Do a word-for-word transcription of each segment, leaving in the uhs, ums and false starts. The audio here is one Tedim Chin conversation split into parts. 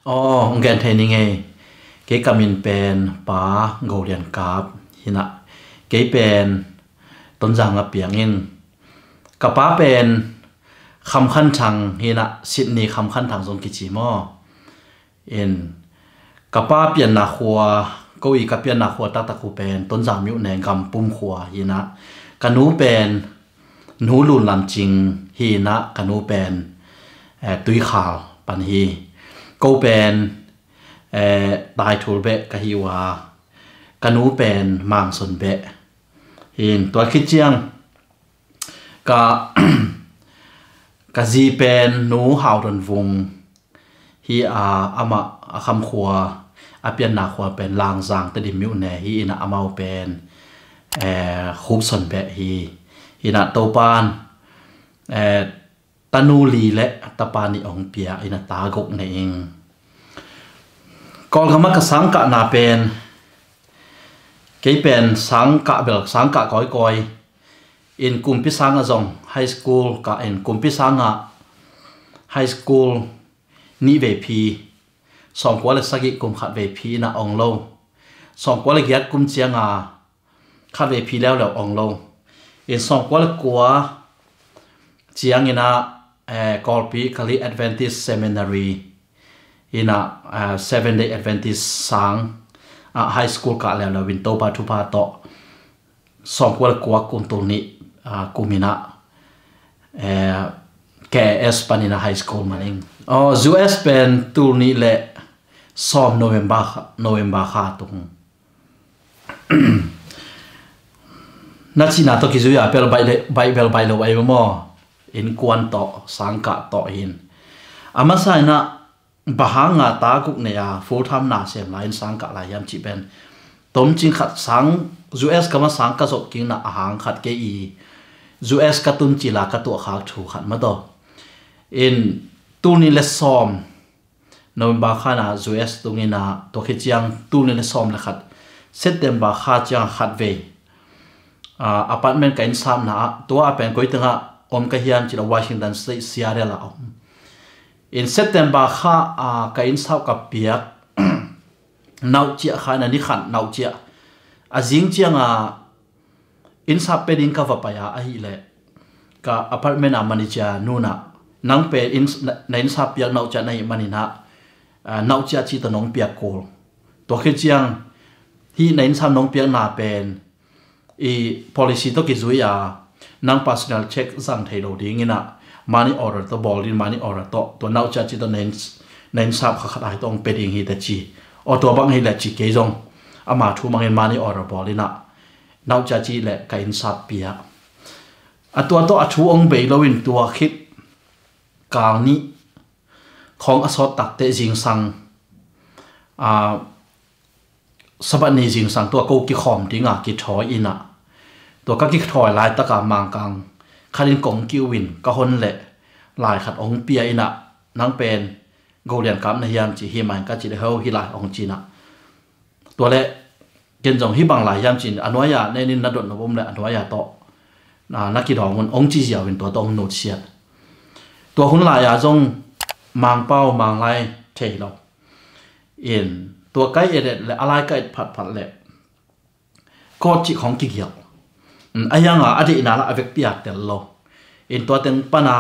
Aw, hong gen thei ni ngei. Kei ka min pen Pa Go Lian Kap hi-in ah, kei pen Tonzang a piang in, ka pa pen Kham Khan Thang hi-in ah, Sydney Kham Khan Thang zong kici maw. In, ka pa pianna khua, ko i ka pianna khua taktak uh pen Tonzang myone Gampum khua hi-in ah, ka nu pen Nu Lun Lam Cing hi-in ah, ka nu pen, eh, Tuikhal pan hi. Ko pen, eh, Taithul beh ka hi uh a, ka nu pen Mangson beh hi-in, tua khit ciang ka, ka zi pen Nu Hau Don Vung hi a, amah a kham khua, a pianna khua pen Langzang Tedim myone hi-in ah, amau pen, eh, Khupson beh hi. Hi-in ah Topan, eh, tanu li le tapa nih hong pia in ah, ta guk nei ing. Kawlgam ah ka sangkahna pen, kei pen sangkah bel, sangkah kawikawi. In kumpi sang ah zong high school kah in, kumpi sang ah high school nih vei phi, sawmkua le sagih kum khat vei phi in ah ong lo. Sawmkua le giat kum ciang a khat vei phi leuleu ong lo. In sawmkua le kua ciang in ah, eh, Kawlpi Kali Adventist Seminary in ah, eh, Seven Day Adventist sang ah high school kah leuleu in Topa thupha tawh sawmkua le kua kum tul nih, ah, kum in ah, eh, K S pan in ah high school man ing. Aw, U S pen tul nih le sawm November kha, November kha tung. Na cihna tawh kizui a, bel baih le, baih bel baih lo ahi maw. Innkuan tawh, sangkah tawh hi-in. A masa in ah, bang hang a ta guk nei a full time na sem lai in sangkah lai hiam cih pen, tomcing khat sang, U S gam ah sang ka zop kikna a hang khat kei i U S ka tun cil a ka tuahkhak thu khat mah tawh. In, tul nih le sawm November kha in ah U S tung in ah, tua khit ciang tul nih le sawm le khat September kha ciang khat vei, ah, apartment ka inn sapna ah, tua a pen koi teng ah om ka hiam cih leh Washington State, Seattle ah om. In September kha, ah, ka inn sap ka piak, nauh ciah kha in ah, ni khat nauh ciah. A zing ciang a inn sap pia ding ka va pai a, ahih leh ka apartment a manager nu in ah, nang pen inn, na, na inn sap piak nauh ciah na hih man in ah, ah, nauh ciah cih tawh nong piak kul. Tua khit ciang hih na inn sap nong piakna pen i policy tawh kizui a, nang personal check zang thei lo ding in ah, money order tawh bawl ding, money order tawh, tua nauh ciah cih tawh na inn, na inn sap kha khat a hi tawh hong pia ding hi teh ci. Aw, tua bang hi leh ci, kei zong ama thu mang in money order bawl in ah, nauh ciah cih leh ka inn sap pia. A tua tawh a thu hong bei lo in, tua khit kal nih khawng a sawt takteh zingsang, ah, Sabbath ni zingsang tua ko kikhawm ding a kithawi in ah, tua ka kithawi laitak a Mangkang khat in kong kiu in, ka hon leh lai khat hong pia in ah, nang pen Go Lian Kap na hiam ci, hi mah ing ka cih leh, ho, hi lai, hong ci in ah. Tua leh ken zong, hi bang lai hiam ci in, a nuai ah na en in na dot nop om leh a nuai ah tawh na, na kidawng un, hong ci ziau in tua tawh hong nutsiat. Tua hun lai ah zong Mangpau Manglai thei lo. In, tua ka et et leh, a lai ka et phatphat leh kawt cih khawng kigial. Mm, a hiang a, a deihna lah a vekpi a tel lo. In, tua teng pan a,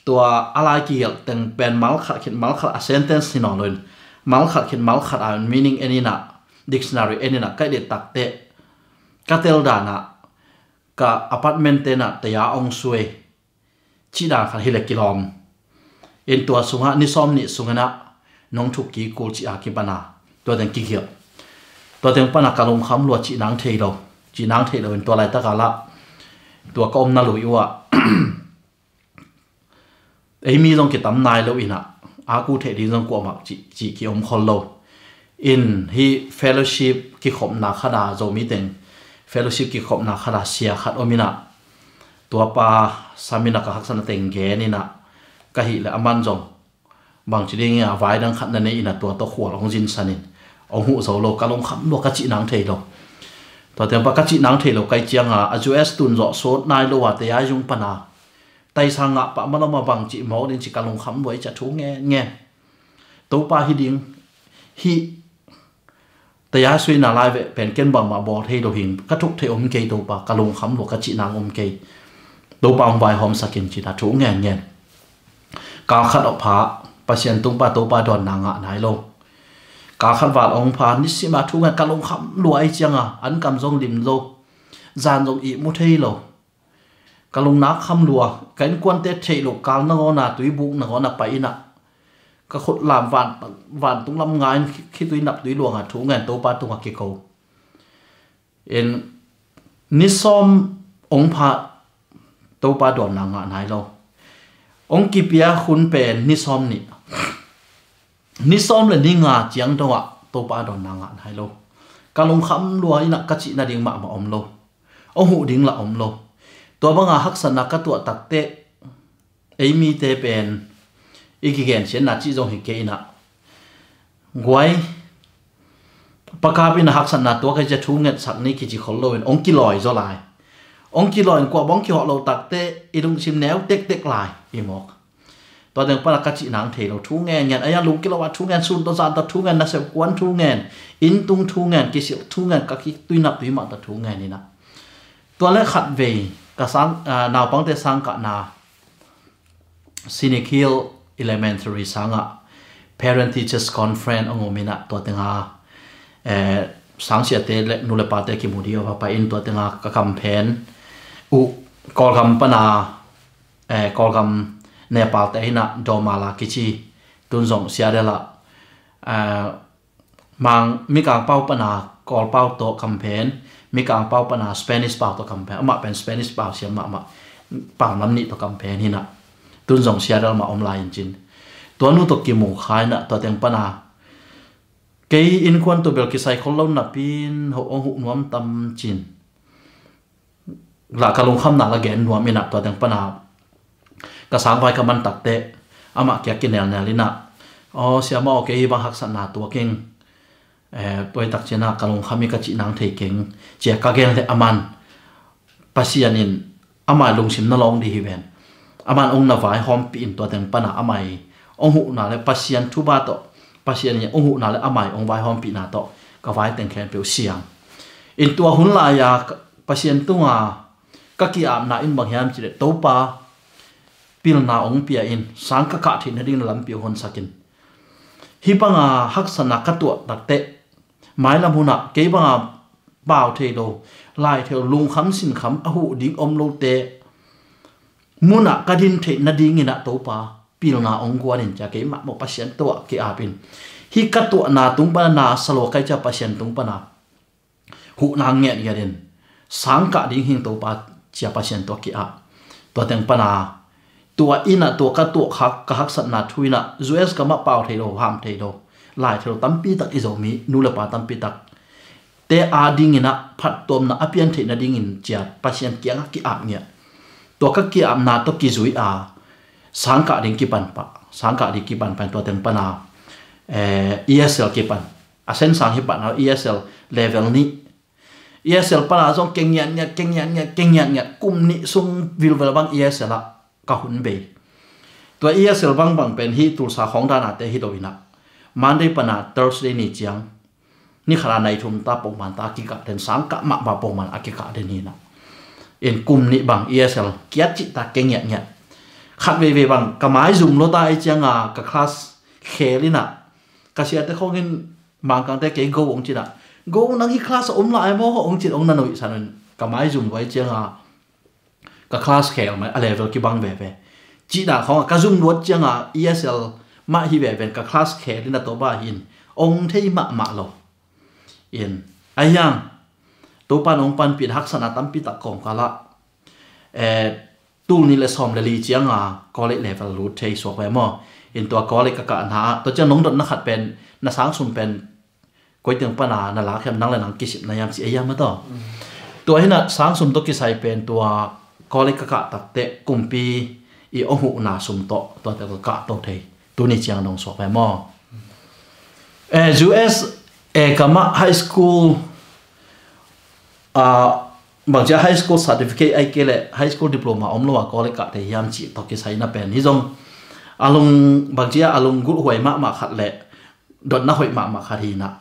tua a lai kigial teng pen mal khat khit mal khat, a sentence hi nawn lo in, mal khat khit mal khat a meaning en in ah, dictionary en in ah ka et takteh, ka tel dan ah, ka apartment te in ah taya hong suai cih dan khat hi leh kilawm. In, tua sungah ni sawm nih sung in ah nong thuk kik kul cih a kipan a, tua teng kigial. Tua teng pan a ka lungkham lua, cih nang thei lo, cih nang thei lo in, tua laitak a lah tua ka omna lui uh ah ei mi zong kitam nai lo in ah, a ku theih ding zong kuamah cih, cih kiom khol lo. In, hih fellowship kikhopna khat a, Zomi teng fellowship kikhopna khat a sia khat om in ah, tua pa sam in ah, ka haksatna teng gen in ah, ka hih leh aman zong bangci ding a, vai dang khat na nei in ah, tua tawh khual hong zinsan in, hong huh zo lo, ka lungkham lua, ka cih nang thei lo. Tua teng pan ka cih nang thei lo ka hih ciang a, a U S tun zawh sawt nai lo a, taya zung pan a taisang ngah pah malam a bangci mawk ding ci, ka lungkham lua, i ciah thu ngen ngen. Topa hi ding, hi taya suina lai ve pen ken bangmah bawl thei lo hing, ka thuk thei om kei Topa, ka lungkham lua ka cih nang om kei. Topa hong vaihawmsak in cina thu ngen ngen. Kal khat awh pha, Pasian tung pan Topa dawnna ngah nai lo. Kal khat val awng pha, nisim a thu ngen ka lungkham lua ai cianga, an kam zong lim lo. Zan zong ihmu thei lo. Ka lungnak kham lua, ka innkuante theih lo kal nangawn a, tuibuk nangawn a pai inah. Ka khut lam van, vantung lam nga in khi, khitui nap tui luanga thu ngen Topa tunga kiko. In ni sawm ong pha Topa dawnna ngah nai lo. Ong kipia hun pen ni sawm nih. Ni sawm le ni nga ciang dongah Topa dawnna ngah nai lo. Ka lungkham lua inah ka cih nading mahmah om lo. Ong huh ding lah om lo. Tua banga haksatna ka tuah takte ei mite pen i kigen sianna cih zong hi kei inah. Guai pakap inah haksatna tua ka cia thu ngetsak ni kici khol loin ong kilawi zaw lai. Ong kilawi in kuah bang kihawh lo takte i lungsim neu tektek lai i mawk. Tua deng pana ka cih nang thei lo thu ngen ngen, a ya lung kilo a thu ngen, sun tawh zan tawh thu ngen, nasep kuan thu ngen, inntung thu ngen, kisilh thu ngen, ka khitui nap tui mah tawh thu ngen inah. Tua le khat vei ka sang, ah, naupangte sangkahna Scenic Hill Elementary sangah Parent Teachers Conference a ngum inah tua tenga, eh, sangsiate le nu le pate kimu dih a va pai in tua tenga ka kamphen uh Kawlgam pana, eh, Kawlgam Nepal te hinah Dawmala kici tun zong Seattle ah, eh, Mang Mikang pau pana Kawl pau tawh kamphen, Mikang pau pana Spanish pau tawh kamphen, amah pen Spanish pau siam mahmah, pau nam nih tawh kamphen hinah. Tun zong Seattle mah om lai in cin. Tua nu tawh kimu kha inah tua teng pana. Kei innkuan tawh bel kisai khol lo napin, ho ong huh nuam tam cin. La ka lungkhamna la gen nuam inah tua deng pana ka sangvai ka man takte amah kia kinelnel inah, aw siama aw, kei hi bang haksatna tua keng, eh, tua hi tak cianah ka lungkham hi ka cih nang thei keng cia ka gen le aman Pasian in amah lungsim na lawng dih hi ven. Aman ong na vaihawmpih in tua deng pana amah i ong huhna le Pasian thuba tawh, Pasian in ong huhna le amah i ong vaihawmpihna tawh ka vai teng khempeuh siang. In tua hun lai-a Pasian tunga ka ki-apna in bang hiam cileh Topa pilna ong pia in sang ka kah theih nading na lampi ong honsak in. Hih banga haksatna ka tuah takteh mailam hunah kei banga pau thei lo, lai thei lo, lungkham sinkham a huh ding om lote munah ka din theih nadinginah Topa pilna ong guan in cia kei mahmah Pasian tawh ki-ap in. Hih ka tuahna tung pana na salua kai cia Pasian tung pana huhna ngiatngiat in sang kah ding hing Topa cia Pasian tawh ki-ap. Tua teng pana tua innah tua ka tuah ka haksatna thu innah U S ka mah pau thei lo, ham thei lo, lai thei lo tampi tak i Zomi nu le pa tampi tak te a dinginah phattuamna a pian theih nadingin cia Pasian kiangah ki-ap ngiat. Tua ka ki-apna tawh kizui a sang kah ding kipan pah, sang kah ding kipan pah tua teng pana, eh, E S L kipan. A sen sang hi pan a E S L level nih. E S L pana zong keng ngiatngiat, keng ngiatngiat, keng ngiatngiat, kum nih sung vilvel bang E S L ah ka hun bei. Tua E S L bangbang pen hih Tulsa khawng danate hi lo inah Monday pana Thursday ni ciang ni khat a nai thum ta pongman ta a kikah den, sang kah mahmah pongman a kikah den hinah. In kum nih bang E S L kiat cih ta keng ngiatngiat. Khat veivei bang ka mai zum lo ta ei cianga ka class khel inah ka siate khawngin Mangkangte kei go ong cinah, go nang hi class a om lai maw ong cin ong na nuihsan un ka mai zum vai cianga ka class khel mai a level kibang veve. Cihna khawngah ka zum luat cianga E S L mah hi veven ka class khel in a tawpa hin ong thei mahmah lo. In a hiang Topa nong panpih haksatna tampi tak kawngkalah, eh, tul nih le sawm le li cianga college level lut thei suak ve maw? In tua college ka kah hna ah tua ciang nong dotna khat pen na sang sum pen koi teng pana na lak hiam, nang le nang kisip na hiam ci a hiam a taw. Tua hinah sang sum tawh kisai pen tua college ka kah takteh kumpi i ong huhna sum tawh tua teng ka kah to thei. Tuni ciang nong suak ve maw? Eh, U S, eh, ka mah high school, ah, bangcia high school certificate ai kei le high school diploma om lo a college kah thei hiam cih tawh kisai na pen hi zong, A lung bangci a, a lunggulh huai mahmah khat le dotna hoih mahmah khat hi inah,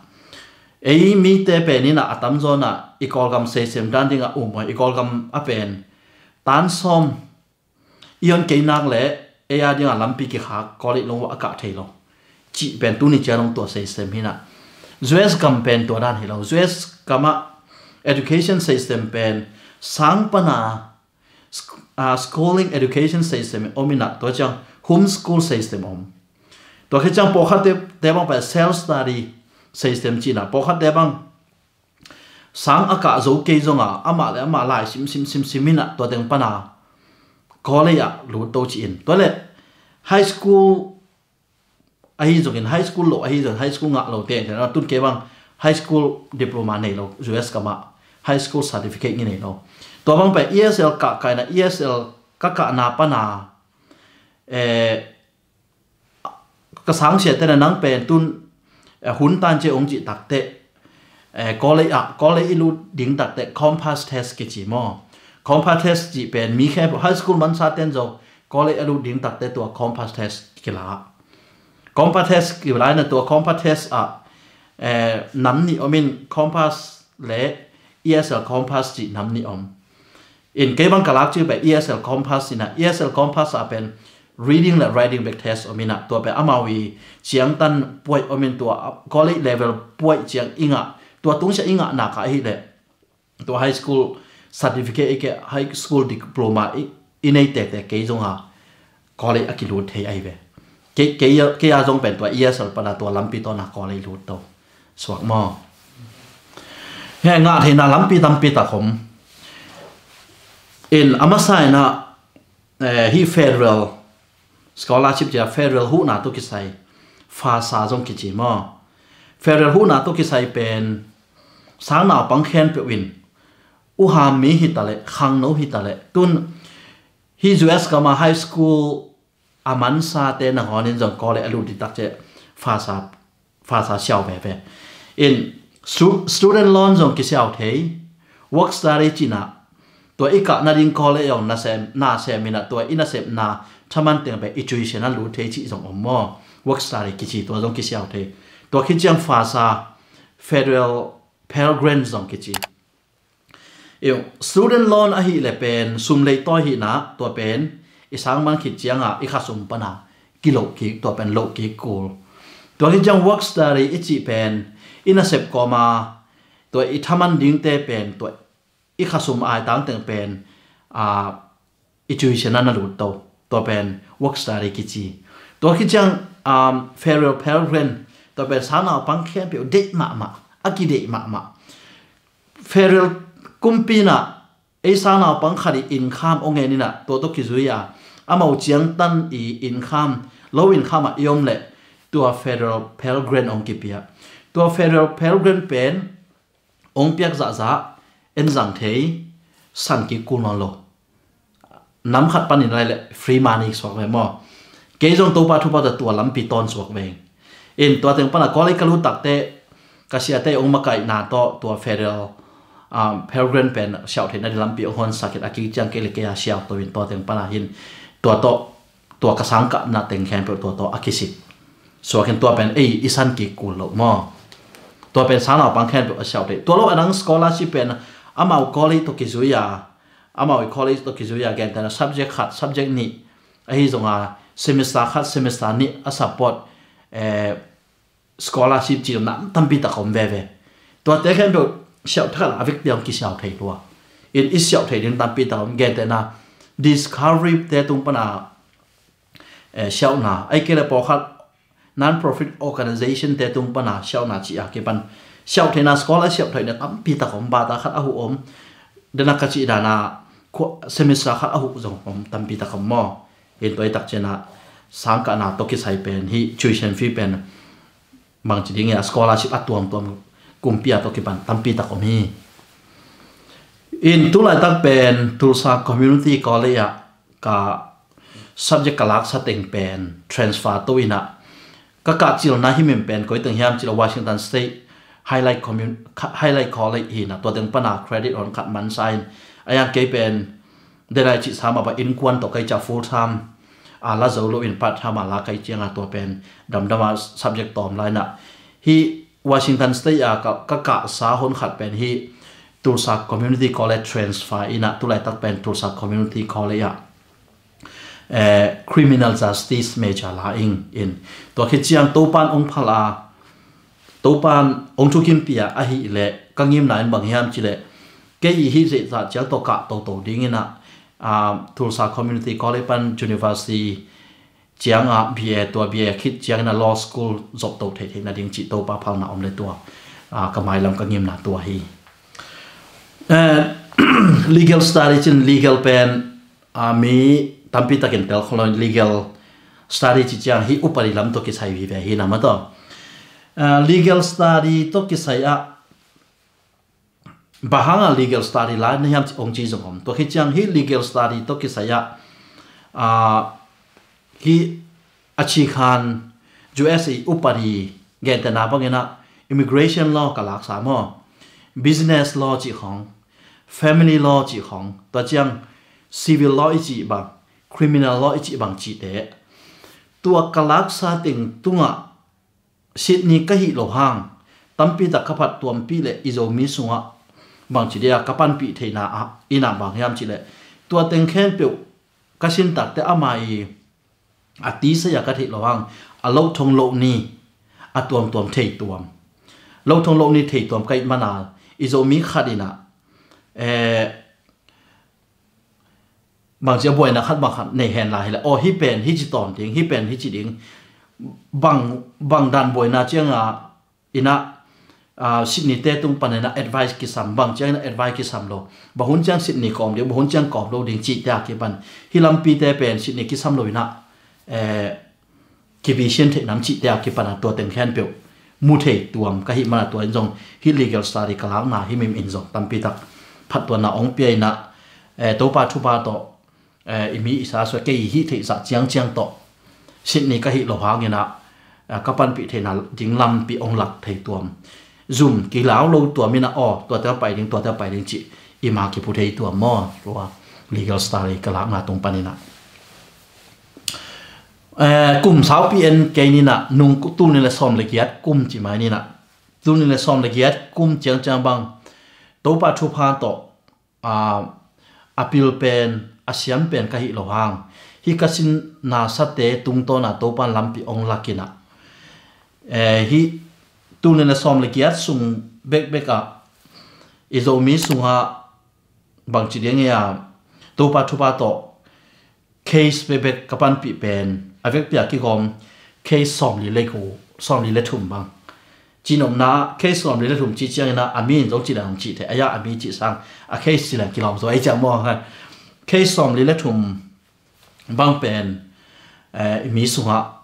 ei mite pen inah a tamzaw inah i Kawlgam seisem dan dingah um uh a, i Kawlgam a pen tan sawm i hon kei nak le ei a dingah lampi kikhak, college lungua a kah thei lo cih pen tuni ciang dong tua seisem hi inah, U S gam pen tua dan hi lo. U S gamah education seisem pen sang pana sk-, ah, schooling education seisem om inah, tua ciang homeschool seisem om. Tua khit ciang pawlkhatte bang pen self study seisem ci inah, pawlkhatte bang sang a kah zo kei zonga amah le amah lai simsim simsim inah tua teng pana college ah lut to ci in. Tua le high school ahi zongin, high school lo ahi zongin, high school ngah lo te, tun kei bang high school diploma nei lo, U S gamah high school certificate ngi nei lo. Tua bang pen E S L kah kah inah, E S L ka kahna pana, eh, ka sangsiate na nang pen tun, eh, hun tan ci ong cih takteh, eh, college ah, college i lut ding takteh compass test kici maw. Compass test cih pen mi khe high school mansa ten zong college a lut ding takteh tua compass test kila. Compass test kila inah, tua compass test ah, eh, nam nih om in, compass le E S L compass cih nam nih om. In kei bang ka lak cih pen E S L compass inah, E S L compass ah pen reading le writing bek test om inah, tua pen amau i ciangtan puai om in, tua college level puai ciang i ngah, tua tungsiah i ngah nak a hi le tua high school certificate i ke, high school diploma i, i nei tete kei zonga college a kilut thei ahi ve. Kei, kei, kei a zong pen tua E S L pana tua lampi tawna college lut to suak maw. He ngah theihna lampi tampi tak om. In a masa inah, eh, hi federal scholarship cia, federal huhna tawh kisai FAFSA zong kici maw. Federal huhna tawh kisai pen sang naupang khempeuh in, uham mi hi ta le, khangno hi ta le, tun hi U S gamah high school a mansate nangawnin zong college a lut ding tak ciang FAFSA, FAFSA siau veve. In stu-, student loan zong kisiau thei, work study ci inah, tua i kah nading college zong nasem, nasem inah, tua i nasepna thaman teng pen i tuition a lut thei cih zong om maw. Work study kici, tua zong kisiau thei. Tua khit ciang FAFSA, federal Pell Grant zong kici. Io, student loan ahih le pen sum leitawi hi inah, tua pen i sang man khit cianga i khasum pana kiloh kik, tua pen loh kik kul. Tua khit ciang work study i cih pen i nasep kawma tua i thaman dingte pen tua i khasum ai tangteng pen, ah, i tuition a na lut to, tua pen work study kici. Tua khit ciang, um, federal Pell Grant, tua pen sang naupang khempeuh deih mahmah, a kideih mahmah. Federal kumpi inah ei sang naupang khat i income ong en inah, tua tawh kizui a, amau ciangtan i income, low income ah i om le tua federal Pell Grant ong kipia. Tua federal Pell Grant pen ong piak zahzah, en zang thei, san kik kul nawn lo. Nam khat panin lai le free money suak ve maw. Kei zong Topa thupha tawh tua lampi tawn suak ve. In tua teng pana college ka lut takteh ka siate ong makaihna tawh tua federal, um, Pell Grant pen siauh theihna ding lampi ong honsak in, a kik ciang kei le kei a siau to in, tua teng pana hin tua tawh tua ka sang kahna teng khempeuh tua tawh a kisit suak in, tua pen ei i san kik kul loh maw. Tua pen sang naupang khempeuh a siauh thei. Tua lo a dang scholarship pen amau college tawh kizui a, amau i college tawh kizui a, gentehna subject khat, subject nih ahi zonga semester khat, semester nih a support, eh, scholarship ci nam tampi tak om veve. Tuate khempeuh siauh thei khat a vekpi ong kisiau thei lua. In i siauh thei ding tampi tak om, gentehna Discovery te tung pana, eh, siauhna, ahih kei le pawlkhat non-profit organization te tung pana siauhna ci a kipan siauh theihna, scholar siauh theihna tampi tak om, bata khat a huh om, dena ka cih dana semester khat a huh zong om tampi tak om maw. In tua i tak ciangin sang kahna tawh kisai pen hi tuition fee pen bangci ding a scholarship a tuamtuam kumpi a tawh kipan tampi tak om hi. In tulaitak pen Tulsa Community College ah ka subject ka laksa teng pen transfer to inah, ka kahcilna himhim pen koi teng hiam cih leh Washington State Highline Commun-, Highline College hi inah, tua teng pana credit hon khat mansa in, a yang kei pen denai cih sa mah bang innkuan tawh ka hih ciang full time a la zo lo in part time a la ka hih ciang a tua pen damdam a subject tawm lai in ah, hih Washington State a ka, ka kahsa hun khat pen hih Tulsa Community College transfer in ah, tulaitak pen Tulsa Community College ah, eh, Criminal Justice major la ing in. Tua khit ciang Topa'n hong phal a, Topa'n hong thukimpih a, ahih leh ka ngimna in bang hiam cih leh, kei i hih zeizah ciang tawh kah toto ding in ah, ah, Tulsa Community College pan university ciang ah B A, tua B A khit ciang in ah law school zop to thei theih nading cih Topa phalna om leh tua, ah, ka mailam ka ngimna tua hi. Eh, legal study cin, legal pen, ah, mi tampi takin tel khol lo, legal study cih ciang hih upadi lam tawh kisai vive hi na maw taw. Ah, legal study tawh kisai ah, bang hang a legal study la na hiam cih hong ci zong om. Tua khit ciang hih legal study tawh kisai ah, ah, hih a cikhan U S A upadi, gentehna bang in ah immigration law ka laksa maw, business law cih khong, family law cih khong, tua ciang civil law i cih bang, criminal law i cih bang cihte, tua ka laksa teng tungah Sydney ka hih loh hang, tampi tak ka phattuampih leh i Zomi sungah bangci dia ka panpih theihna ah in ah bang hiam cih leh, tua teng khempeuh ka sintakte ama i a tisa a ka theih loh hang, a loh thong loh ni, a tuamtuam thei tuam, loh thong loh ni thei tuam ka hih man a, i Zomi khat in ah, eh, bangci a buaina khat bang khat nei hen la hi leh, aw, hih pen hih ci tawn ding, hih pen hih ci ding, bang, bang dan buaina ciang a in ah, ah, Sydney te tung pan in ah advice kisam, bang ciang in ah advice kisam lo, bang hun ciang Sydney kawm ding, bang hun ciang kawm lo ding cihte a kipan, hih lampite pen Sydney kisam lo in ah, eh, kipisian theih nam cihte a kipan a tua teng khempeuh mu thei tuam ka hih man a, tua in zong hih legal study ka lakna himhim in zong tampi tak phattuamna hong pia in ah, eh, Topa thupha tawh, eh, i mi i sa suai, kei i hih theih zah ciangciang tawh Sydney ka hih loh hang in ah, eh, ka panpih theihna ding lampi hong lak thei tuam, zum kilau lo tuam in ah, aw, tuate pai ding, tuate pai ding cih i ma kiphu thei tuam maw, tua legal study ka lakna tung pan in ah. Eh, kum saupi en kei ni in ah, nung ku-, tul nih leh sawm leh giat kum ci mai ni in ah, tul nih leh sawm leh giat kum ciangciang bang Topa thupha tawh, ah, a pil pen, a siam pen ka hih loh hang, hih ka sinna sate tungtawn a Topa'n lampi hong lak in ah, eh, hih tul nih leh sawm leh giat sung bekbek ah i Zomi sungah bangci ding hi a, Topa thupha tawh case bekbek ka panpih pen, a vekpi a kigawm case sawmli leh ko, sawmli leh thum bang. Cinopna case sawmli leh thum cih ciang in ah, a mi in zong cih dan cih thei, a ya a mi cih sang, a case cih dan kilawm zaw ei ciang maw. Case sawmli leh thum bang pen, eh, i mi sungah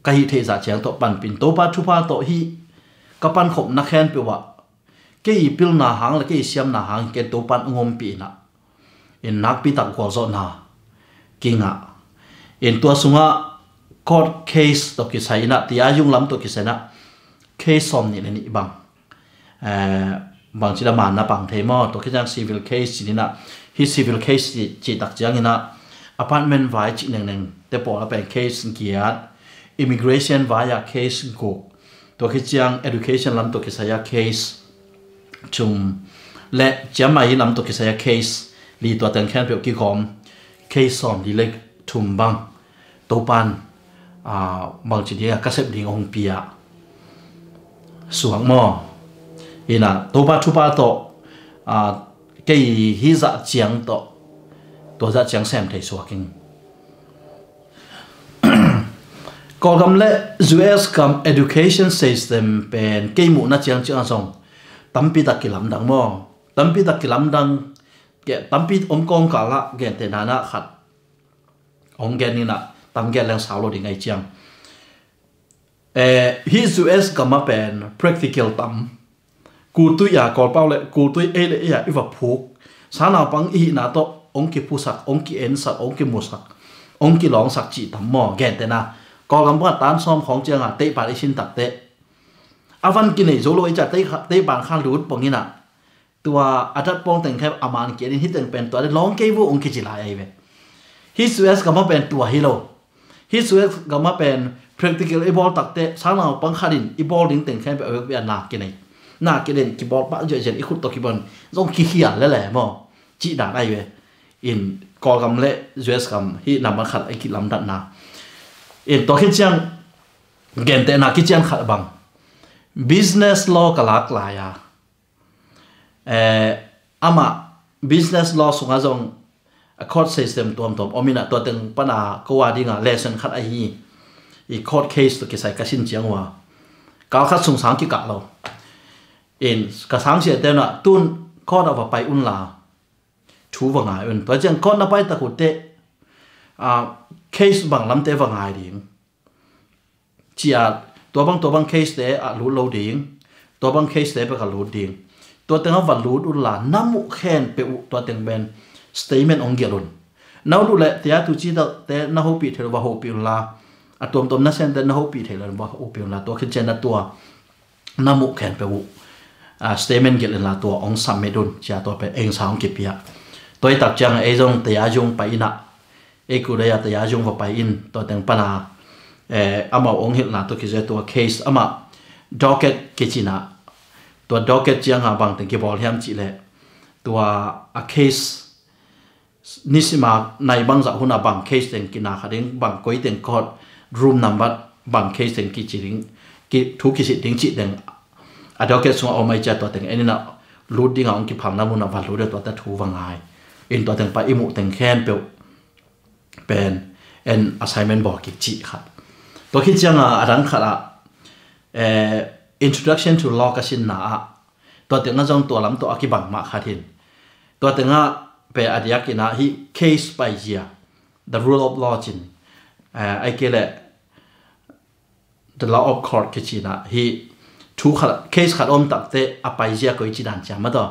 ka hih theih zah ciang tawh panpih in, Topa thupha tawh hih ka pankhopna khempeuh ah, kei i pilna hang leh kei i siamna hang ken Topa'n hong ompih in ah, in nakpi tak gualzawhna kingah in, tua sungah court case tawh kisai in ah, tia yung lam tawh kisai in ah, case sawmnih leh nih bang, eh, bangci lam a na pang thei maw, tua khit ciang civil case ci ni in ah, hih civil case cih, cih tak ciang in ah, apartment vai cih nengneng te pawl a pen case giat, immigration vai a case guk, tua khit ciang education lam tawh kisai a case thum, leh ciammai lam tawh kisai a case li, tua teng khempeuh kigawm case sawmli leh thum bang Topa'n, ah, bangci ding a ka sep ding hong pia suak maw. In ah Topa thupha tawh, ah, kei hih zah ciang tawh, tua zah ciang sem thei suak ing. Kawlgam leh U S gam education system pen kei muhna ciangciang ah zong tampi tak kilamdang maw. Tampi tak kilamdang, ge-, tampi om kawngkal ah gentehna in ah khat hong gen in ah, tam gen leng sau lo ding ei ciang. Eh, hih U S gam ah pen practical tam. Kultui a, Kawlpau leh kultui ei leh ei a i va phuk. Sanaupang i hihna tawh hong kiphusak, hong ki-ensak, hong kimusak, hong kilawngsak cih tam maw, gentehna. Kawlgam bang a tan sawm khawng ciang a teihpan i sin takteh, a van kinei zo lo ei ciang, teih kha-, teihpan kha lut pong in ah, tua a dat pawng teng kha a man ki-en in, hih teng pen tua leh lawng kei vua hong kici lai ahi ve. Hih U S gam ah pen tua hi lo. Hih U S gam ah pen practical i bawl takteh sang naupang khat in i bawl ding teng khempeuh a vekpi a na kinei, na kinen kibawl pah ziahziah in i khut tawh kibawl zong kikhial lele maw? Cih dan ahi ve. In Kawlgam le U S gam hih nambat khat a i kilamdanna. In tua khit ciang gentehna kician khat bang business law ka lak lai a, eh, amah business law sungah zong a court system tuamtuam om in ah tua teng pana ko a dingah lesson khat ahi. I court case tawh kisai ka sin ciang uh a kal khat sung sang kikah lo. In ka sang siate un ah tun court ah va pai unla thu va ngai un. Tua ciang court na pai tak uh teh, ah, case bang lamte va ngai ding. Cia tua bang tua bang case te ah lut lo ding. Tua bang case te bek a lut ding. Tua tengah va lut unla na muh khempeuh uh tua teng pen statement ong gelh un. Na ut uh leh tia tu ci te na hopih thei lo va hopih unla. A tuamtuam na sente na hopih thei lo va hopih unla. Tua khin cian na tua na muh khempeuh uh, ah, statement gelh inla tua ong submit un. Cia tua pen engsa ong kipia. Tua i tak ciang ei zong tei a zung pai in ah ei kudai a tei a zung va pai in tua teng pana, eh, amau ong hilhna tua kizia tua case amah docket kicina. Tua docket cianga bang teng kibawl hiam cih leh tua a case nisima nai bangzah huna bang case teng kina kha ding, bang koi teng court room number, bang case teng kici ding, ki, thu kisit ding cih teng a docket sungah om ai cia tua teng en in ah lut dinga ong kipham na mun ah va lut deuh tua ta thu va ngai. In tua teng pa i muh teng khempeuh pen en assignment bawl kik cih khat. Tua khit cianga a dang khat ah, eh, introduction to law ka sinna ah tua tengah zong tua lam tawh a kibang mah khat hin. Tua tengah pe a diak in ah hih case paizia, the rule of law cin, eh, ai kei leh the law of court kici in ah hih thu khat, case khat om takteh a paizia koi ci dan ciam a taw.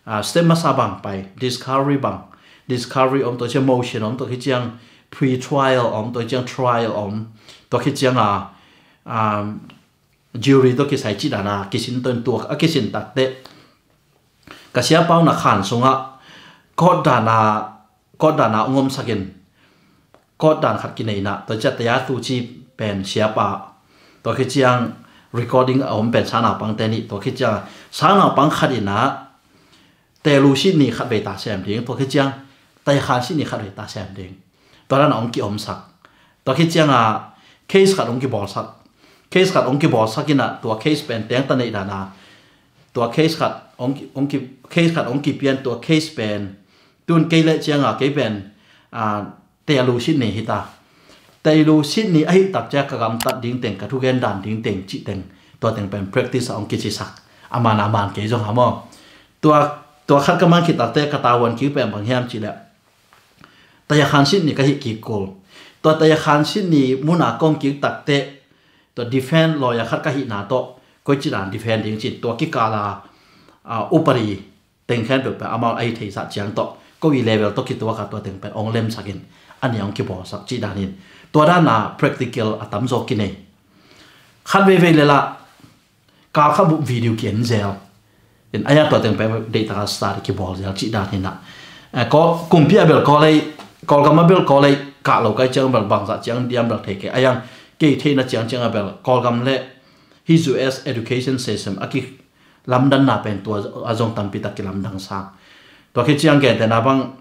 Ah, step masa bang pai, discovery bang, discovery om tua ciang motion om tua khit ciang pre-trial om tua ciang trial om tua khit cianga, um, jury tua kisai ci dana kisin tua in tua a kisin takteh ka siapa un a khan sungah court dana, court dana ong omsakin court dan khat kinei in ah tua ciang tei a tu ci pen siapa, tua khit ciang recording a om pen sang naupangte nih, tua khit ciang sang naupang khat in ah tei lu sit ni khat vei ta sem ding, tua khit ciang tei khan sit ni khat vei ta sem ding. Tua dana ong kiomsak. Tua khit cianga case khat ong kibawlsak. Case khat ong kibawlsak in ah tua case pen teng ta neih dana tua case khat ong ki, ong ki, case khat ong kipian tua case pen tun kei leh cianga kei pen, ah, tei lu sit ni hita. Tei lu sit ni ahi tak ciang ka gamtat ding teng, ka thugen dan ding teng cih teng tua teng pen practice a ong kicisak. A man a man kei zong ha maw. Tua, tua khat ka man khit takteh ka tavuan kik pen bang hiam cih leh tei a khan sit ni ka hih kik kul. Tua tei a khan sit ni muna kong kik takteh tua defend lawyer khat ka hihna tawh koi ci dan defend ding cin tua kikala, ah, upadi teng khempeuh pen amau a i theihsah ciang tawh ko i level tawh kituak a tua teng pen ong lemsakin a nih ong kibawlsak cih danin tua dana practical a tamzaw kinei. Khat veivei lela kal kha bup video ki en zel in a ya tua teng pen deihtaka study kibawl zel cih danin ah, eh, Kawl, kumpi a bel Kawl ei, Kawlgam a bel Kawl ei kah lo kai ciang bel bangzah ciang diam bel thei kei a yang kei theihna ciang ciang a bel Kawlgam le hih U S education system a ki lamdanna pen tua a zong tampi tak kilamdang sa. Tua khit ciang gentehna bang,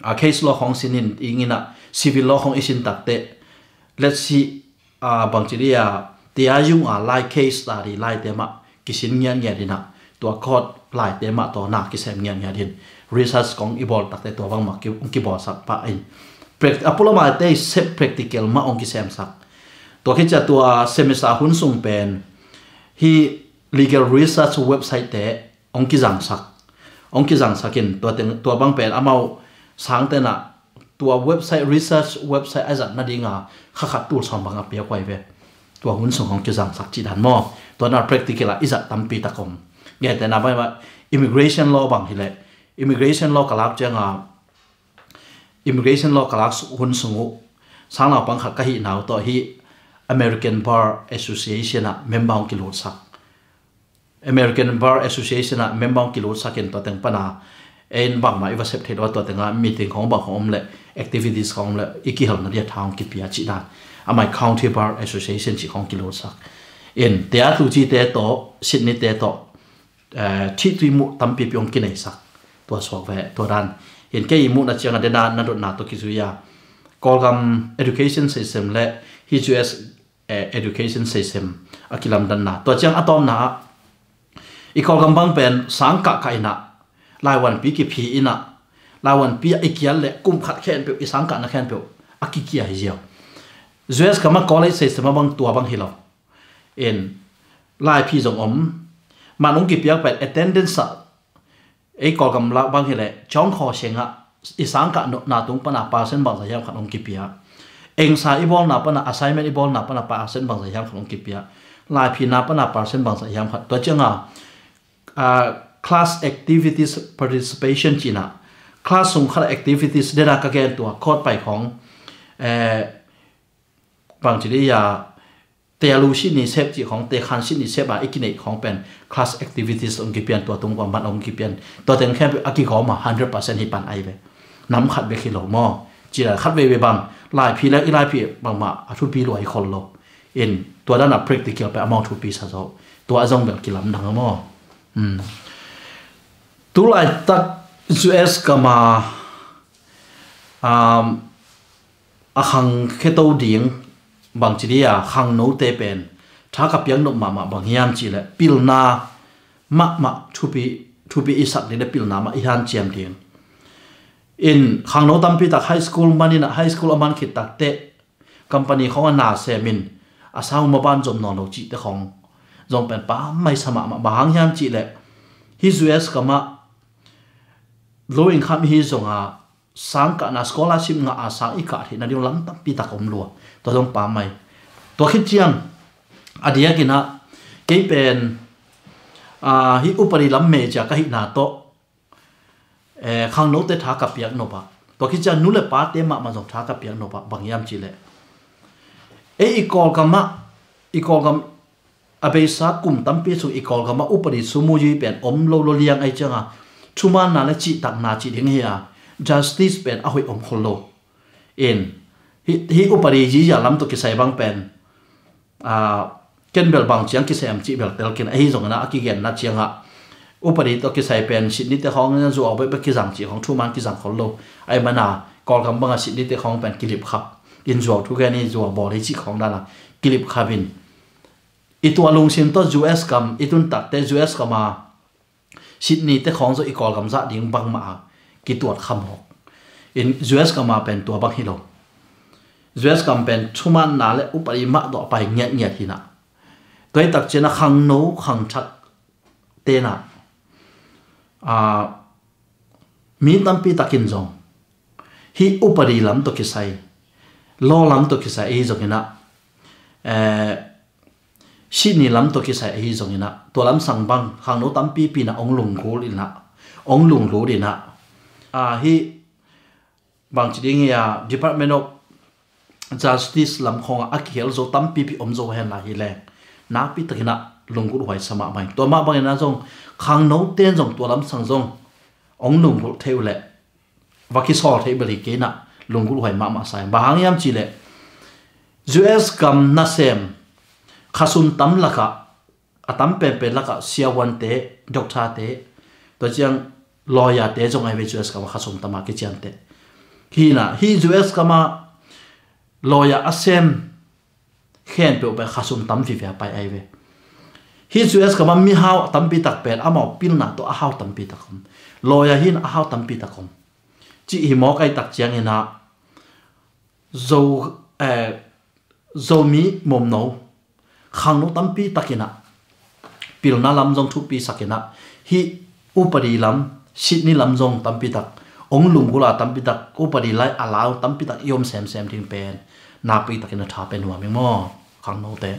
a, case law khong sin in, ing in ah civil law khong i sin takteh, let's see, a, bang ci dia, tia yung a lai case study laite mah kisin ngiatngiat in ah, tua court laite mah tawh na kisem ngiatngiat in, research kong i bawl takteh tua bangmah ki, kibawlsak pah in. Prac-, a pulama te sep practical mah ong kisemsak. Tua khit ciang tua semester hun sung pen hih legal research website te ong kizangsak. Ong kizangsak in tua teng, tua bang pen amau sangte na tua website, research website a zat nadinga kha khat tul sawm bang a piak huai ve. Tua hun sung ong kizangsak cih dan maw. Tua na practical a i zat tampi tak om. Gentehna bang, bang immigration law bang hileh. Immigration law ka lak cianga, immigration law ka lak su-, hun sung uh sang naupang khat ka hihna uh tawh hih American Bar Association ah member ong kilutsak. American Bar Association ah member ong kilutsak in tua teng pana, Ei in bangmah i va sep thei lo a, tua tengah meeting khawng bang khawng om leh, activities khawng om leh, i kihelna dia tha hong kipia cih dan. Amah i County Bar Association cih khawng kilutsak. In, tua a tu cite tawh, Sydney te tawh, eh, thih tui muh tampipi hong kineisak. Tua suak ve, tua dan. In kei i muhna ciangah dena na dotna tawh kizui a. Kawlgam education system leh hih U S, eh, education system a kilamdanna. Tua ciang a tawpna ah, i Kawlgam bang pen sang kah kah in ah, laivuanpi kiphi in ah, laivuanpi ah i kial leh kum khat khempeuh, i sang kahna khempeuh a kikia hi ziau. U S gam ah college system ah bang tua bang hi lo. In, laiphi zong om. Man hong kipiak pen attendance ah, ei Kawlgam lah bang hileh, ciang khaw seng ah, i sang kahna tung pana percent bangzah hiam khat hong kipia. Engsa i bawlna pana, assignment i bawlna pana percent bangzah hiam khat hong kipia. Laiphina pana percent bangzah hiam khat. Tua ciang a, ah, class activities participation cih in ah, class sung khat activities dena ka gen tua, court pai khawng, eh, bangci dia, te a lu Sydney sep cih khawng, te khan Sydney sep a i kineih khawng pen class activities hong kipian, tua tung bang man hong kipian. Tua teng khempeuh a kigawm a hundred percent hi pan ahi ve. Nam khat bek hi lo maw. Ci lai khat veivei bang, laiphi leh i laiphi bangmah a thupi lua hi khol lo. In, tua dan a practical pen amau thupi sa zo. Tua a zong bel kilamdang a maw. Hmm. Tu laitak U S gam a, um, a khangkhia to ding, bangci dia, khangnote pen tha ka piak nop mahmah bang hiam cih leh, pilna mahmah thupi, thupi i sak ding leh pilna mah i hanciam ding. In, khangno tampi tak high school man in ah, high school a man khit tak teh, company khawng a na sem in, a sang maban zom nawn lo cihte khawng zong pen pammaih sa mahmah. Bang hang hiam cih leh, hih U S gam ah low income i hi zong a, sang kahna scholarship ngah a sang i kah theihna ding lam tampi tak om lua. Tua zong pammaih. Tua khit ciang, a diakin ah, kei pen, ah, hih upadi lam major ka hihna tawh, eh, khangnote tha ka piak nop ah, tua khit ciang nu leh pate mahmah zong tha ka piak nop ah, bang hiam cih leh, ei i Kawlgam ah, i Kawlgam a beisa kum tampi sung i Kawlgam ah upadi sum mu zui pen om lo lo liang ahih ciang a, thumaanna leh cihtakna cih ding hi a, justice pen a hoih om khol lo. In, hih, hih upadi zia lam tawh kisai bang pen, ah, ken bel bang ciang kisem cih bel tel kei in, ahi zongin ah a kigenna ciang ah, upadi tawh kisai pen Sydney te khawng in zuau bek bek kizang cih khawng thumaan kizang khol lo. Ahih man a, Kawlgam bang a Sydney te khawng pen kilip khap in, zuau thugen hi, zuau bawl hi cih khawng dan a kilip khap in, i tua lungsim tawh U S gam i tun tak teh U S gam a Sydney te khawng zong i Kawlgam zah ding bangmah a kituat kha mawk. In, U S gam a pen tua bang hi lo. U S gam pen thumaanna leh upadi mah tawh a pai ngiatngiat hi in ah. Tua hi tak ciang a khangno khangthakte in ah, ah, mi tampi takin zong hih upadi lam tawh kisai, law lam tawh kisai ahi zongin ah, eh, Sydney lam tawh kisai ahi zongin ah, tua lam sang bang khangno tampipi in ah hong lunggulh in ah, hong lunglut in ah, ah, hih bangci ding hi a, Department of Justice lam khawng ah a kihel zo tampipi om zo hen lai hi leng, nakpi takin ah lunggulh huai sa mahmah hi. Tua mah bangin ah zong, khangnote in zong tua lam sang zong hong lunggulh thei uh leh, va kisawl thei bel hi kei in ah, lunggulh huai mahmah sa hi. Bang hang hiam cih leh, U S gam nasem khasum tam lakah, a tam penpen lakah siavuante, doctorte, tua ciang lawyerte zong ahi ve, U S gam a khasum tam a kiciamteh. Hi in ah, hih U S gam a lawyer a sem khempeuh pen khasum tam vive a pai ahi ve. Hih U S gam a mihau tampi tak pen amau pilna tawh a hau tampi tak om. Lawyer hi in a hau tampi tak om. Cih hi mawk ahih tak ciangin ah, Zo, eh, Zomi momno, khangno tampi takin ah, pilna lam zong thupi sak in ah, hih upadi lam, Sydney lam zong tampi tak hong lunggulh a, tampi tak upadi lai a lau tampi tak i om semsem ding pen nakpi takin ah tha pia nuam ing maw, khangnote.